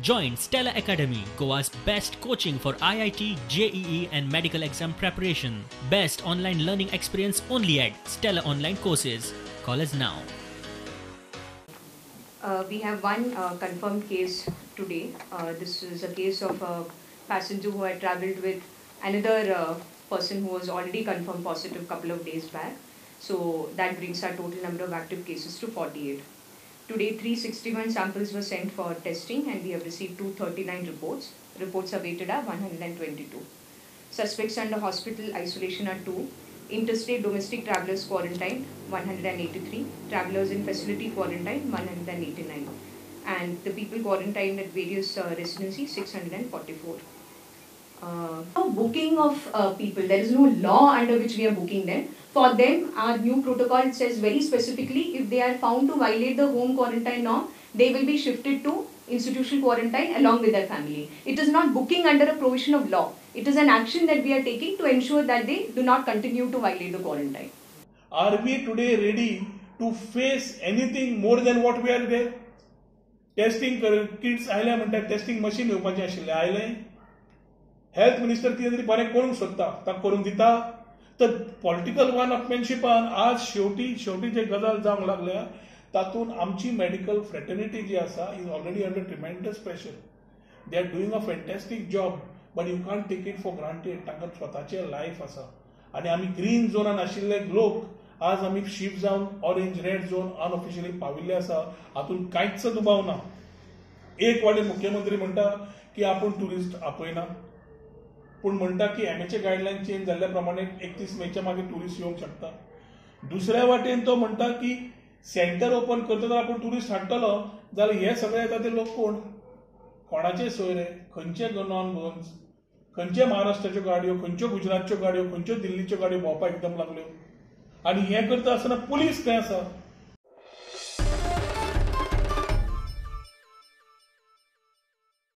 Join Stella Academy, Goa's best coaching for IIT, JEE and medical exam preparation. Best online learning experience only at Stella Online Courses. Call us now. We have one confirmed case today. This is a case of a passenger who had travelled with another person who was already confirmed positive couple of days back. So that brings our total number of active cases to 48. Today, 361 samples were sent for testing and we have received 239 reports. Reports awaited are 122. Suspects under hospital isolation are 2. Interstate domestic travelers quarantined 183. Travelers in facility quarantine 189. And the people quarantined at various residencies 644. No booking of people, there is no law under which we are booking them. For them, our new protocol says very specifically, if they are found to violate the home quarantine norm, they will be shifted to institutional quarantine along with their family. It is not booking under a provision of law. It is an action that we are taking to ensure that they do not continue to violate the quarantine. Are we today ready to face anything more than what we are today? Testing kits आयले म्हणटा, testing machine येवपाचें आशिल्लें आयलें. Health minister कितें तरी बरें करूंक सोदता, ताका करूंक दिता. तर पॉलिटिकल वन अपमॅनशिपान आज शेवटी शेवटी जे गजाल जावंक लागल्या तातूंत आमची मेडिकल फ्रेटर्निटी जी आसा is already under tremendous pressure. They are doing a fantastic job, but you can't take it for granted. तांकां स्वताचें लायफ आसा आनी आमी ग्रीन झोनान आशिल्ले लोक आज आमी शिफ्ट जावन ऑरेंज रेड झोन अनऑफिशियली पाविल्ले आसा, हातूंत कांयच दुबाव ना. एक वाटेन मुख्यमंत्री म्हणटा की आपूण ट्युरिस्ट आपयना, पूण म्हणटा की एमएचे गायडलायन चेंज जाल्ल्या प्रमाणे 31 मेच्या मागीर ट्युरिस्ट येवंक शकता. दुसऱ्या वाटेन तो म्हणटा की सेंटर ओपन करता जाल्यार आपूण ट्युरिस्ट हाडटलो, जाल्यार हे सगळे येता ते लोक कोण, कोणाचे सोयरे, खंयचे नॉन गोवन्स, खंयचे महाराष्ट्राच्यो गाडयो, खंयच्यो गुजरातच्यो गाडयो, खंयच्यो दिल्लीच्यो गाडयो भोंवपाक एकदम लागल्यो. आनी हें करता आसतना पुलीस खंय आसा?